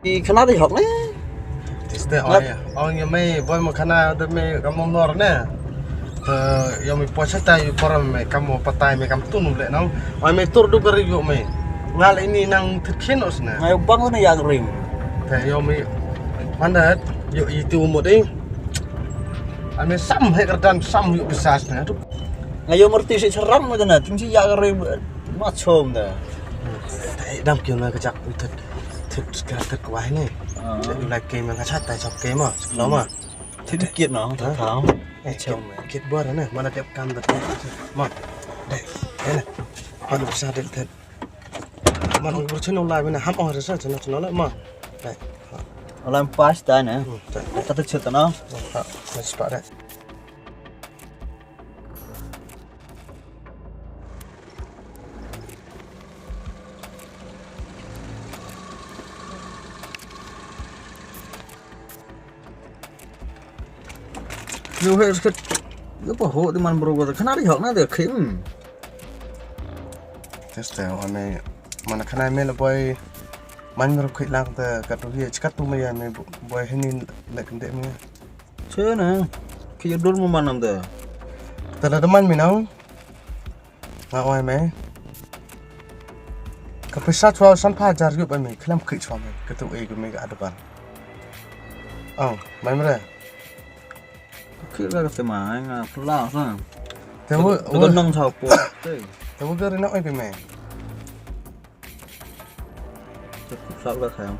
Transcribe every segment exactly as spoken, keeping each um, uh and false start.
Ki khana dei hok ne. Tiste oi. Oi ngi mei boi mo khana de mei kam mo nor ne. Te yo mei poi sa tai yu por mei kam mo patai mei kam tun le nong. Oi mei tur du gari yo mei. Ngal ini nang thit khin os ne. Ngai bang ne yang rim. Te yo mei mandat yo itu mo dei. Ame sam he kerdan sam yu bisas ne tu. Ngai yo merti si seram mo dana tim si yang rim ma chom da. Te dam kyo na kajak utet. Thut ka thut kwai ne. Ah. Te u lai ke ma ka chat tai chop ke ma. Lo ma. Thut kit no ta tham. Eh, chom. Kit bor ne. Mana tiap kam da. Ma. Dai. Dai ne. Mana sa dai thut. Mana bor chino lai mana ham oh resa chino chino la ma. Dai. Olam pas ta ne. Hmm, dai. Ta thut chut no. Ha. Ma spa dai. Yo he sket. Yo pa ho di man bro ko khana ri hok na de khim. Teste ane man khana me le boy man bro khit lang te ka tu hi chkat tu me ya me boy hini le kende me. Che na. Ki dur mo man nam de. Te la de man me nang. Nga oi me. Ka pisa chwa san pha jar yup me khlem khit chwa me. Ka tu e ka me ka advan. Ang, mai mre. Khit la ka te mai nga pla sa. Te wo, te wo nong chwa po. Te. Te wo ka ri na oi me. Te kup sa la kha.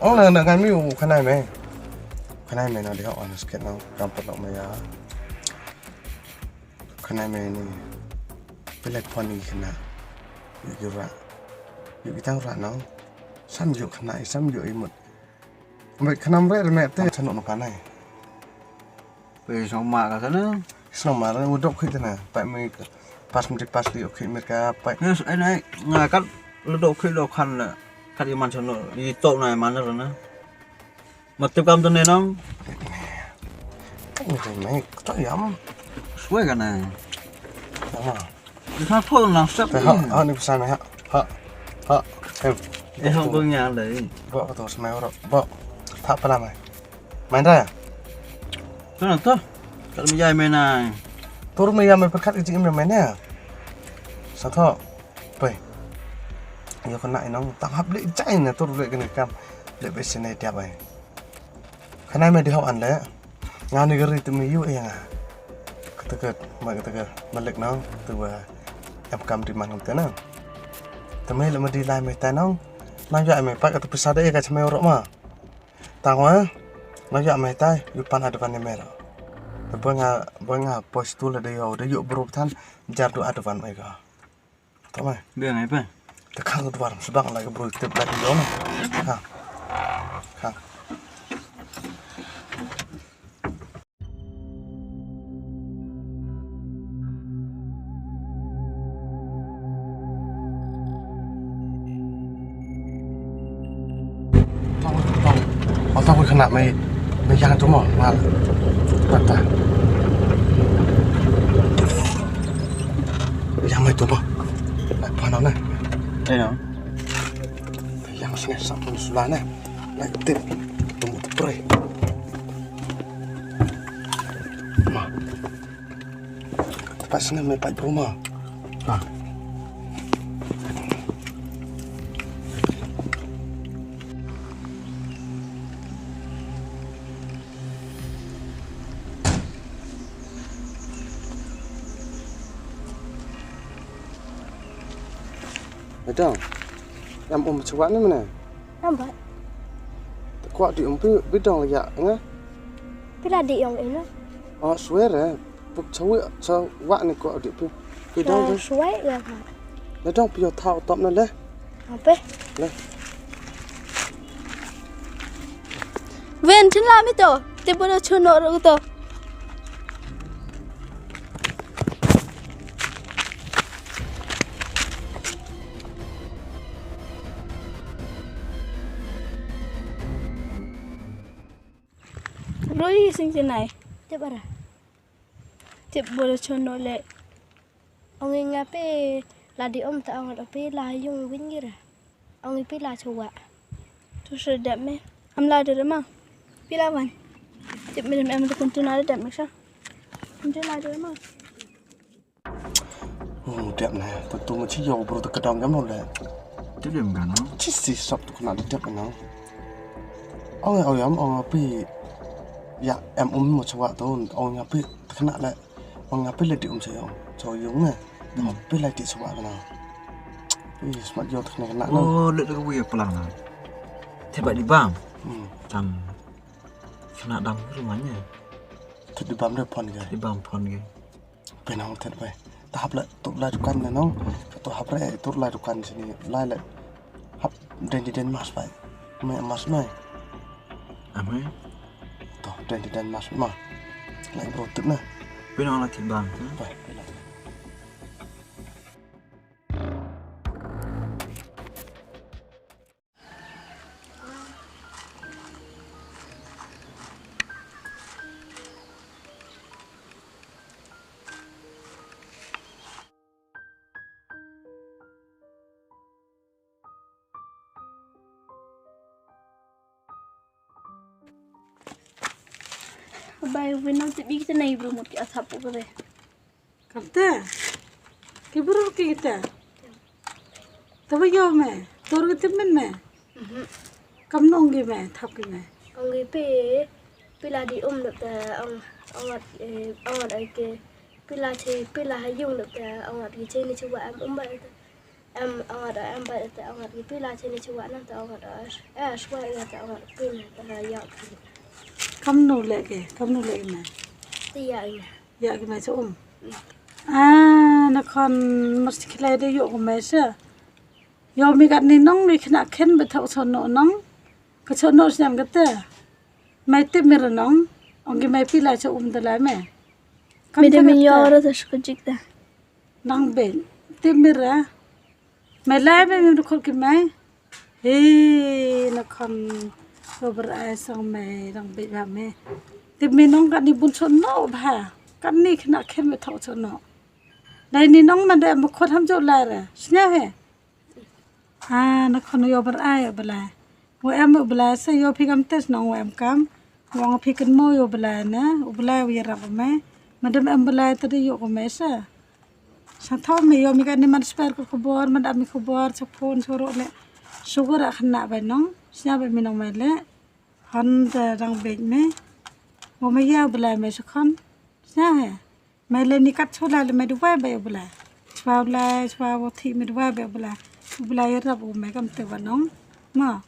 Ang na na kan mi u khanai me. Khanai me na de on sket na kam pa lok me ya. Khana me ni. Pelek pon ni khana. Yu yu ra. Yu yu tang ra nong. Sam yu khana i sam yu i mut. Mbek khana mre re me te chano no panai. Pe song ma ka sana. Song ma re u dok khit na. Pa me pas mtik pas li ok khit mer ka pa. Yes, ai nai nga kat lo dok khit lo khan na. Kat i man chano i to na man re na. Ma tip kam tu ne nong. Ni tu me, tu yam. Suai ka na. Ah. Ni sa ko na sep. Ha, ha ni pesan ha. Ha. Ha. Em. Eh, hong kong yang dai. Bo ka tu semai ro. Bo. Tha pala mai. Main da. Tu na tu. Kal mi jai me na. Tur me ya me pekat iji me me ne. Sa tho. Pei. Yo kena inong tang hap le jai na tur le kena kam. Le be sene dia bai. Khana me di hok an le. Nga ni gari tu me yu e nga. Kata ke, ma kata ke, malik nong, tu ba em kam di man kata nong. Te me le ma di lai me ta nong. Nang ya me pa kata pisa de ka chme ro ma. Tang wa. Nang ya me ta yu pan advan ne me ro. Te ba nga, ba nga post tu le de yo, de yu bro than jar du advan me ka. Tama. Biang ai pa. Te khang tu baram sebang lai ka bro tip lai ka yom. Khang. Khang. Tong, tong. Ota ko khana mai, mai yang tu mo, mal. Mata. Yang mai tu mo. Mai pa no na. Ai no. Yang sini sap pun sula na. Lai tip. Tu mo tu pre. Ma. Pas ne me pat bruma. Ah. Madam, em um chuan ne mene? Nambat. Te kwah dih ong pi bidong la ïa nga. Pi la dih ong ina. Oh, swear eh. Buk chawi chawa ni kwah dih pi. Bidong. Swear ïa nga. Na dong pi yo thau top na le. Apa? Le. Wen thin la mi to. Te bodo chuno ro to. Roi sing chenai. Tep ara. Tep bolo chono le. Ong nga pe la di om ta ong pe la yung win gira. Ong pe la chowa. Tu shu dep me. Am la de ma. Pila wan. Tip me em tu kun tu na de dep me sha. Am je la de ma. Oh, dep na. Tu tu ma chi yo bro tu ka dam jam lo le. Dep jam kan no. Chi si sop tu kena de dep na. Ong ong yam ong pi. Ya em um mo chwa tu ong ya pi kena le. Ong ya pi le di um sa yo. So yung ne. Pi le di chwa na. Pi smat yo tu kena kena na. Oh, le le wi plang na. Te ba di bam. Hmm. Tam. Kena dam rumahnya. Tu di bam de pon ge. Di bam pon ge. Pe nong thet bai. Ta hap la tu la dukan ne nong. Ka tu hap re tu la dukan sini. Lai le. Hap den di den mas bai. Me mas mai. Amai. To den di den mas ma. Lai bro tut na. Pe nong la thet bang. Bai. Bai, winau te bi kita nai bro mut ki asap ko kare. Kamte? Ki bru ki kita? Taba yo me, tor ki timin me? Mhm. Kam nong ki me, thap ki me? Ong ki pe, pila di um dap ta ong, ong at, eh, ong at ai ke, pila che, pila ha yung dap ta ong at ki che ni che wa em um ba ta. Em, ong at em ba ta ong at ki pila che ni che wa na ta ong at, eh, shwa ya ta ong at pin ta ya. Kam nu le ke, kam nu le me? Ti ya me. Ya ki mai sa um. Ah, na khon mas khlai de yo ko mai sa. Yo mi kat ni nong mi khna khen be thok so no nong. Ka so no siam kate. Mai tip mi ra nong. Ong ki mai pila sa um de la me. Mi de mi yo ra ta shko jik ta. Nang be tip mi ra. Mai lai mai mi dukor ki mai. He, na khon ko ber ai sang mai dang bit ba me. Tip mi nong kat ni bun so no ba. Kat ni khna khen me thok so no. Dai ni nong ma de ma khot ham jo lai ra. Snya he. Ah, na khon yo ber ai ba lai. Wa em ba lai sa yo phi kam tes nong wa em kam. Wa phi kan mo yo ba lai na. U ba lai wa ya rap ba me. Ma dem em ba lai ta de yo ko me sa. Sa thaw me yo mi ka ni man sper ko khubor, man da mi khubor, sa phone, sa ro le. Sugar a khna bai nong, snya bai mi nong mai le. Han da dang bej me. Mo me ya belai me sa khon. Snya he. Me le ni kat chula le me duwai bai belai. Chwa belai, chwa wo thi me duwai bai belai. Belai rap u me kam te ba nong. Ma.